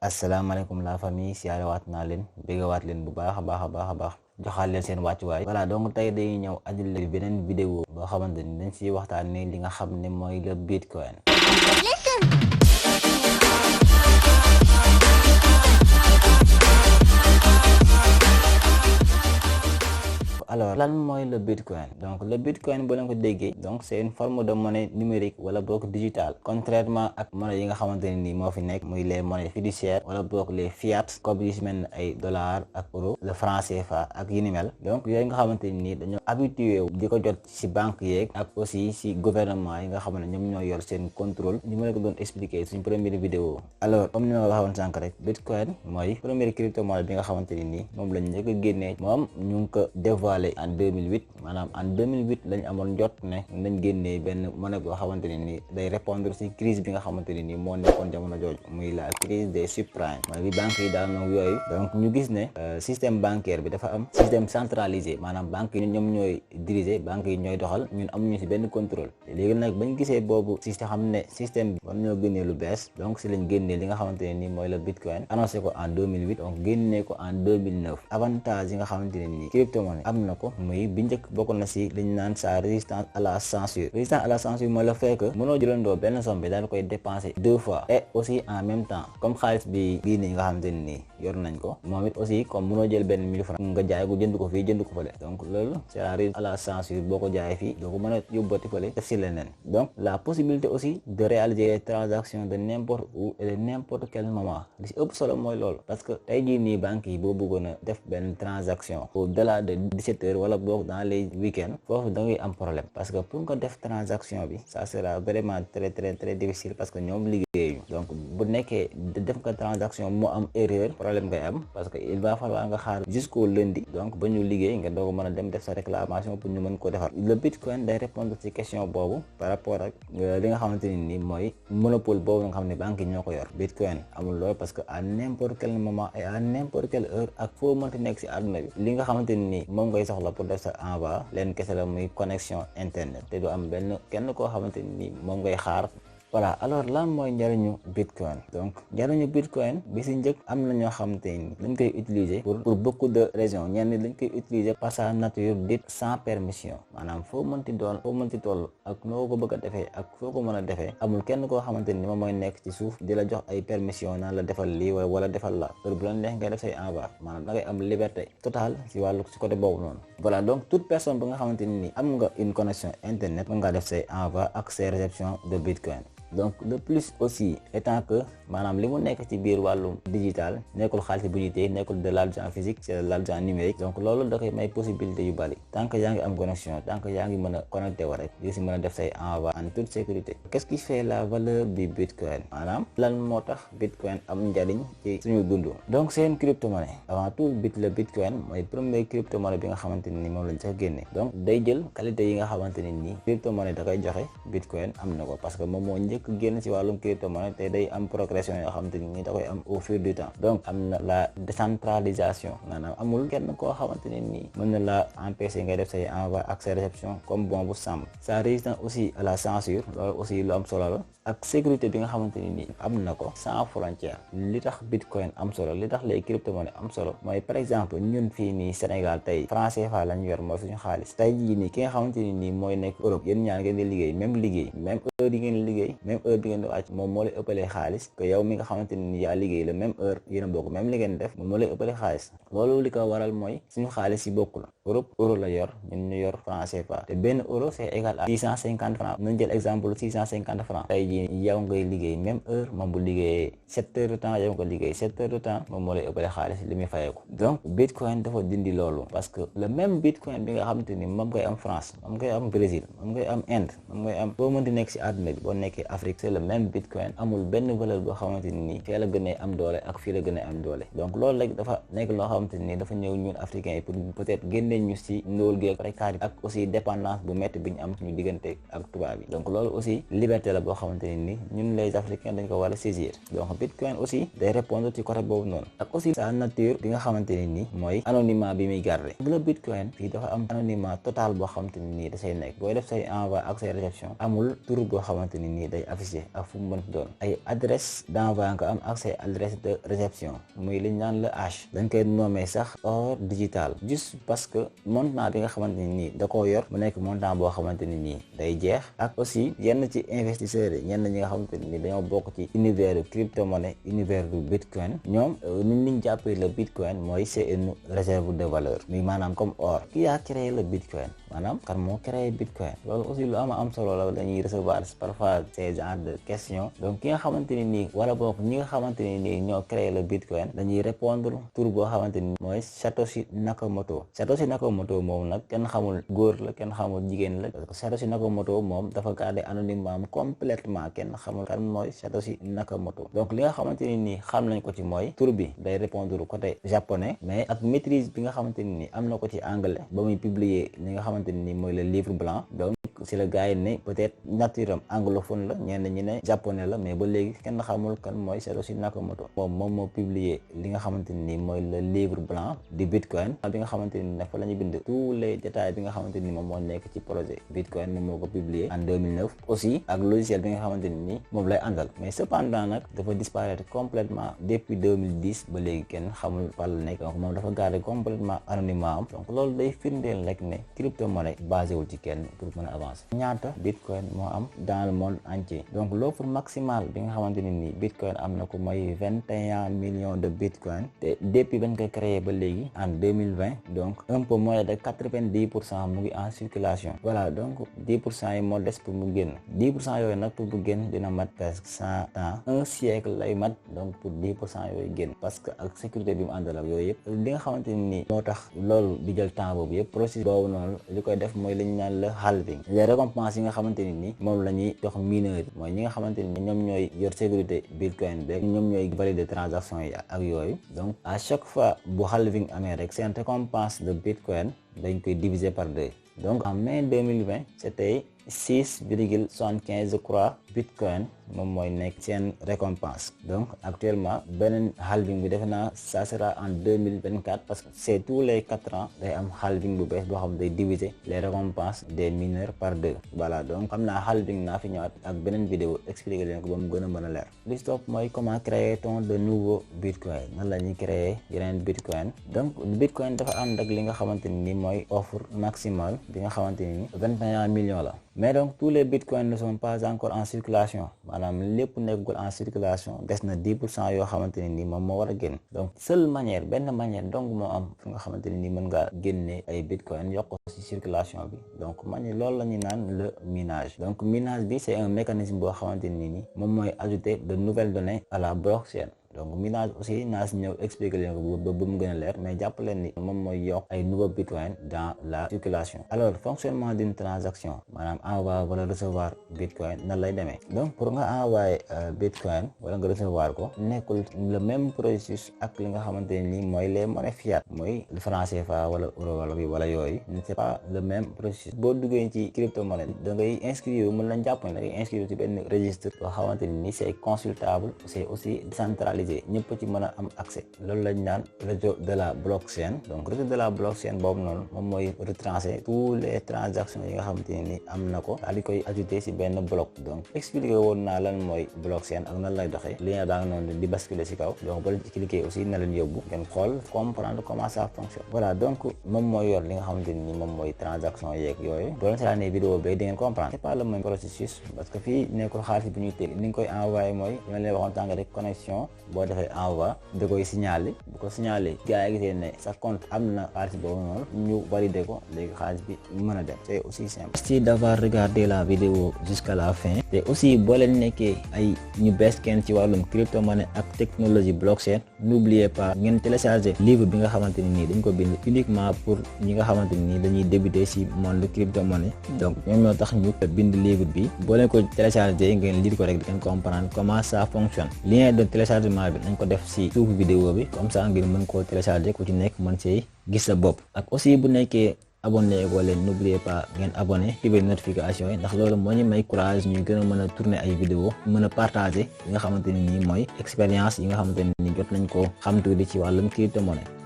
asalaamaaleykum la famille siyaarewaat naa leen béggawaat leen bu baax a baax joxaat leen seen wàccuwaay. voilà donc tey dañuy ñëw andil leen beneen vidéo boo xamante ni dañ siy waxtaanee li nga xam ne mooy le bitcoin. alors lan mooy le bitcoin? donc le bitcoin boo leen ko déggee donc c'est une forme de monnaie numérique wala boog digitale, contrairement ak monnaie yi nga xamante ne nii moo fi nekk muy les monnaies fiduciaires wala boog les fiat comme yu si mel ne ay dollars ak euro, le franc CFA ak yi ni mel. donc yooyu nga xamante ne nii dañoo habitué wu di ko jot si banque yeeg ak aussi si gouvernement yi nga xam ne ñoom ñoo yor seen contrôle. ñu ma la ko doon expliquer suñ première vidéo. alors comme ni ma waxoon sànq rek, bitcoin mooy première crypto-monnaie bi nga xamante ne nii moom lañ njëkk a génnee. moom ñu ngi ko dévoilé en 2008, maanaam en 2008 lañ amoon jot ne nañ génnee benn monnaie boo xamante ne nii day répondre si crise bi nga xamante ne nii moo nekkoon jamono jooju, muy la crise des subprimes, mooy bi banques yi daal moom yooyu. donc ñu gis ne système bancaire bi dafa am système centralisé, maanaam banques yi ñoom ñooy diriger, banques yi ñooy doxal, ñun amuñu si benn contrôle. léegi nag bañ gisee boobu système xam ne système bi war ñoo génnee lu bees, donc si lañ génnee li nga xamante ne nii mooy le bitcoin, annoncé ko en 2008, donc génnee ko en 2009. avantage yi nga xamante ne nii crypto monnaie am na ko muy bi njëkk bokk na si liñ naan sa résistance à la censure. résistance à la censure mooy le fait que mënoo jëlandoo benn somme bi daal koy dépenser 2 fois et aussi en même temps. comme xaalis bi bii nii nga xamante ne nii yor nañ ko, moom it aussi comme mënoo jël benn 1000 francs nga jaay ko jënd ko fii jënd ko fële, donc loolu c'est la résistance à la censure. boo ko jaayee fii doo ko mën a yóbbati fële def si leneen. donc la possibilité aussi de réaliser des transactions de n'importe où et de n'importe quel moment. li si ëpp solo mooy loolu, parce que tey jii nii banque yi boo bëggoon a def benn transaction au delà de 17 heures wala boog dans les week-ends, foofu da ngay am problème, parce que pour nga def transaction bi ça sera vraiment très difficile, parce que ñoom liggéeyuñu. donc bu nekkee def nga transaction moo am erreur, problème ngay am, parce que il va falloir nga xaar jusqu'au lundi, donc ba ñu liggéey nga doog a mën a dem def sa réclamation pour ñu mën ko defar. le bitcoin day répondre ci question boobu par rapport ak li nga xamante ne nii mooy monopole boobu nga xam ne banque yi ñoo ko yor. bitcoin amul loolu, parce que à n'importe quel moment et à n'importe quelle heure ak foo mënti nekk ci àdduna bi, li nga xamante ne nii moom ngay soxla pour def sa envoi leen kese la, muy connexion internet, te du am benn kenn koo xamante ni moom ngay xaar. voilà, alors lan mooy njariñu bitcoin? donc njariñu bitcoin bi si njëkk, am na ñoo xamante ni dañ koy utiliser pour beaucoup de raisons. ñenn dañ koy utiliser par sa nature dite sans permission, maanaam foo mënti doon, foo mënti toll ak noo ko bëgg a defee ak foo ko mën a defee, amul kenn koo xamante ni moom mooy nekk ci suuf di la jox ay permission naan la defal lii wala defal la. heure bu la neex ngay def say envoi, maanaam da ngay am liberté totale si wàllu si côté boobu noonu. voilà, donc toute personne bi nga xamante ni am nga une connexion internet, mën ngaa def say envoi ak say réception de bitcoin. donc le plus aussi étant que maanaam li mu nekk ci biir wàllum digital, nekkul xaalis bu ñu téye, nekkul de l'argent physique, c'est de l'argent numérique. donc loolu da koy may possibilité yu bari, tant que yaa ngi am connexion, tant que yaa ngi mën a connecté wu rek di si mën a def say envoi en toute sécurité. qu'est-ce qui fait la valeur du bitcoin? maanaam lan moo tax bitcoin am njariñ ci suñu dund? donc c'est une crypto-monnaie avant tout. le bitcoin mooy première crypto-monnaie bi nga xamante ne ni moom lañ sax génne. donc day jël qualité yi nga xamante ne nii crypto-monnaie da koy joxe, bitcoin am na ko, parce que moom moo génn ci wàllum crypto-monnaie te day am progression yoo xamante ni da koy am au fil du temps. donc am na la décentralisation, maanaam amul kenn koo xamante ne nii mën na la empêcher ngay def say envoi ak say réception comme bon bu sàmm. sa résistance aussi à la censure, loolu aussi lu am solo la, ak sécurité bi nga xamante ni nii am na ko sans frontière. li tax bitcoin am solo, li tax les crypto-monnaies am solo mooy par exemple ñun fii nii Sénégal tey franc CFA lañ yor mooy suñu xaalis. tey jii nii ki nga xamante ni nii mooy nekk Europe, yéen ñaar ngeen di liggéey même heure yi ngeen liggéey, même heure bi ngeen di wàcc, moom moo lay ëppalee xaalis que yow mi nga xamante ni yaa liggéey la même heure, yéen a bokk même li ngeen def, moom moo lay ëppalee xaalis. loolu li ko waral mooy suñu xaalis yi bokkul. Europe euro la yor, ñun ñu yor franc CFA, te benn euro c'est égal à 650 francs. nañ jël exemple 650 francs. tey jii yow ngay liggéey même heure, moom bu liggéeyee 7 heures de temps, yow nga liggéey 7 heures de temps, moom moo lay ëppalee xaalis li muy fayeeku. donc bitcoin dafa dindi loolu, parce que le même bitcoin bi nga xamante ni moom ngay am France, moom ngay am Brésil, moom ngay am Inde, moom ngay am boo mënti nekk si àdduna bi, boo nekkee Afrique, c'est le même bitcoin. amul benn valeur boo xamante ni fii la gën a am doole ak fii la gën a am doole. donc loolu rek dafa nekk loo xamante ni dafa ñëw ñun africains yi pour peut-être génne ñu si ndóol gi ak précarité ak aussi dépendance bu métti bi ñu am suñu diggante ak tubaab yi. donc loolu aussi liberté la boo xamante ni ñun les africains dañ ko war a saisir. Donc Bitcoin aussi day répondre ci côté boobu noonu ak aussi sa nature bi nga xamante ne nii mooy anonymat bi muy garder. le Bitcoin fii dafa am anonymat total boo xamante ne nii da say nekk booy def say envoi ak say réception amul tur boo xamante ne nii day affiché ak fu mu mënti doon ay adresse d'envoi nga am ak say adresse de réception muy liñ naan le hash dañ koy nommé sax or digital juste parce que montant bi nga xamante ne nii da koo yor mu nekk montant boo xamante ne nii day jeex ak aussi yenn ci investisseurs yi ñenn ñi nga xamante ne nii dañoo bokk ci univers crypto monnaie univers du Bitcoin ñoom niñ jàppee le Bitcoin mooy c'est une réserve de valeur mi maanaam comme or qui a créé le Bitcoin maanaam kan moo créé Bitcoin loolu aussi lu am solo la dañuy recevoir parfois ces genre de questions donc ki nga xamante ne nii wala bokk ñi nga xamante ne nii ñoo créé le Bitcoin dañuy répondre tur boo xamante ni mooy Satoshi Nakamoto moom nag kenn xamul góor la kenn xamul jigéen la parce que Satoshi Nakamoto moom dafa garder anonymat complètement kenn xamul kan mooy Satoshi Nakamoto donc li nga xamante ne nii xam nañ ko ci mooy tur bi day répondre côté japonais mais ak maîtrise bi nga xamante ne nii am na ko ci anglais ba muy publier li nga xamante ne nii mooy le livre blanc donc si la gars yi ne peut-être nature am anglophone la ñenn ñi ne japonais la mais ba léegi kenn xamul kan mooy Satoshi Nakamoto moom moo publier li nga xamante ni mooy le livre blanc du Bitcoin bi nga xamante ni nag fa la ñu bind tous les détails bi nga xamante ni moom moo nekk ci projet Bitcoin moom moo ko publier en 2009 aussi ak logiciel bi nga xamante ni moom lay àndal mais cependant nag dafa disparaître complètement depuis 2010 ba léegi kenn xamul fan la nekk donc moom dafa garder complètement anonymat am donc loolu day firndeel rek ne crypto-monnaie basé wul ci kenn pour mën a avancer. ñaata Bitcoin moo am dans le monde entier donc l'offre maximale bi nga xamante ni nii Bitcoin am na ko mooy 21 millions de Bitcoin te depuis bañ ko créé ba léegi en 2020 donc un peu moins de 90% mu ngi en circulation voilà donc 10% yi moo des pour mu génn 10% yooyu nag pour mu génn dina mat presque 100 ans un siècle lay mat donc pour 10% yooyu génn parce que ak sécurité bi mu àndal ak yooyu yëpp li nga xamante ni nii moo tax loolu di jël temps boobu yëpp processus boobu noonu li koy def mooy li ñu naan le halving les récompenses yi nga xamante ni nii moom la ñuy jox mineurs yi mooy ñi nga xamante ni ñoom ñooy yor sécurité Bitcoin beeg ñoom ñooy valider transaction yi ak yooyu donc à chaque fois bu halving amee rek seen récompense de Bitcoin dañ koy diviser par 2 donc en mai 2020 c'était 6,75 je crois Bitcoin moom mooy nekk seen récompense donc actuellement beneen halving bi defe naa ça sera en 2024 parce que c'est tous les 4 ans day am halving bu bees boo xam day diviser les récompenses des mineurs par 2 voilà donc xam naa halving naa fi ñëwaat ak beneen vidéo expliquer leen ko ba mu gën a mën a leer li stop mooy comment créer ton de nouveau Bitcoin nan la ñuy créer yeneen Bitcoin donc Bitcoin dafa ànd ak li nga xamante ni mooy offre maximale bi nga xamante ni 21 millions la mais donc tous les Bitcoins ne sont pas encore en circulation maanaam lépp nekkul en circulation des na 10% yoo xamante ne ni moom moo war a génn donc seule manière benn manière donc moo am fu nga xamante ne ni mën ngaa génne ay Bitcoin yokk ci circulation bi donc manière loolu la ñuy naan le minage donc minage bi c'est un mécanisme boo xamante ne ni moom mooy ajouter de nouvelles données à la blockchain donc minage aussi naa si ñëw expliquer leen ko ba mu gën a leer mais jàpp leen ni moom mooy yokk ay nouveaux Bitcoin dans la circulation alors fonctionnement d'une transaction maanaam envoyer wala recevoir Bitcoin nan lay demee donc pour nga envoyer Bitcoin wala nga recevoir ko nekkul le même processus ak li nga xamante ne ni mooy les monnaies fiat mooy le franc CFA wala euro wala yooyu c'est pas le même processus boo duggee ci crypto-monnaie da ngay inscrire mën lañ jàpp ne da ngay inscrire ci benn registre boo xamante ne ni c'est consultable c'est aussi décentralisé ñëpp ci mën a am accès loolu lañ naan réseau de la blockchain donc réseau de la blockchain boobu noonu moom mooy retracer tous les transactions yi nga xamante ne ni am na ko daal di koy ajouter ci benn bloc donc expliqué woon naa lan mooy blockchain ak nan lay doxee lien baa ngi noonu di basculer ci kaw donc ba ci cliquer aussi na leen yóbbu ngeen xool comprendre comment ça fonctionne voilà donc moom mooy yor li nga xamante ne ni moom mooy transaction yeeg yooyu boo leen seetaanee vidéo bi di ngeen comprendre c'est pas le même processus parce que fii nekkul xaalis bi ñuy téye ni nga koy envoyer mooy ma leen waxoon tànga rek connexion boo defee envoi da koy signaler bu ko signaler gars yi gisee ne sa compte am na xaalis boobu noonu ñu valider ko léegi xaalis bi mën a dem c'est aussi simple. Merci d'avoir regardé la vidéo jusqu'à la fin te aussi boo leen nekkee ay ñu bees kenn ci wàllum crypto-monnaie ak technologie blockchain n'oubliez pas ngeen télécharger livre bi nga xamante ni nii dañ ko bind uniquement pour ñi nga xamante ni nii dañuy débuter ci monde crypto-monnaie donc ñoom ñoo tax ñu bind livre bi boo leen ko télécharger ngeen lire ko rek di ngeen comprendre comment ça fonctionne lien de téléchargement bi nañ ko def ci suufu vidéo bi comme ça ngeen mën koo télécharger ku ci nekk mën see gis sa bopp ak aussi bu nekkee abonné ko leen n'oubliez pas ngeen abonné activer notification yi ndax loolu moo ñu may courage ñuy gën a mën a tourner ay vidéo mën a partager yi nga xamante ne nii mooy expérience yi nga xamante ne nii jot nañ ko xam tuuti ci wàllum crypto-monnaie.